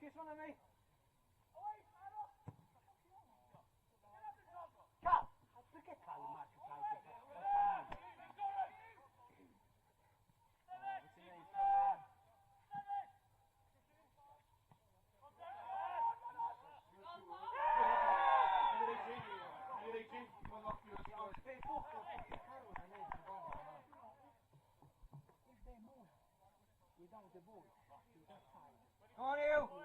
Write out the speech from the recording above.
Chase one of me. Cal! Forget Cal and Mark and Wyt ti'n neud, Carwyn? They both got Carwyn and Ed If they move without the ball to that side. Come on, you!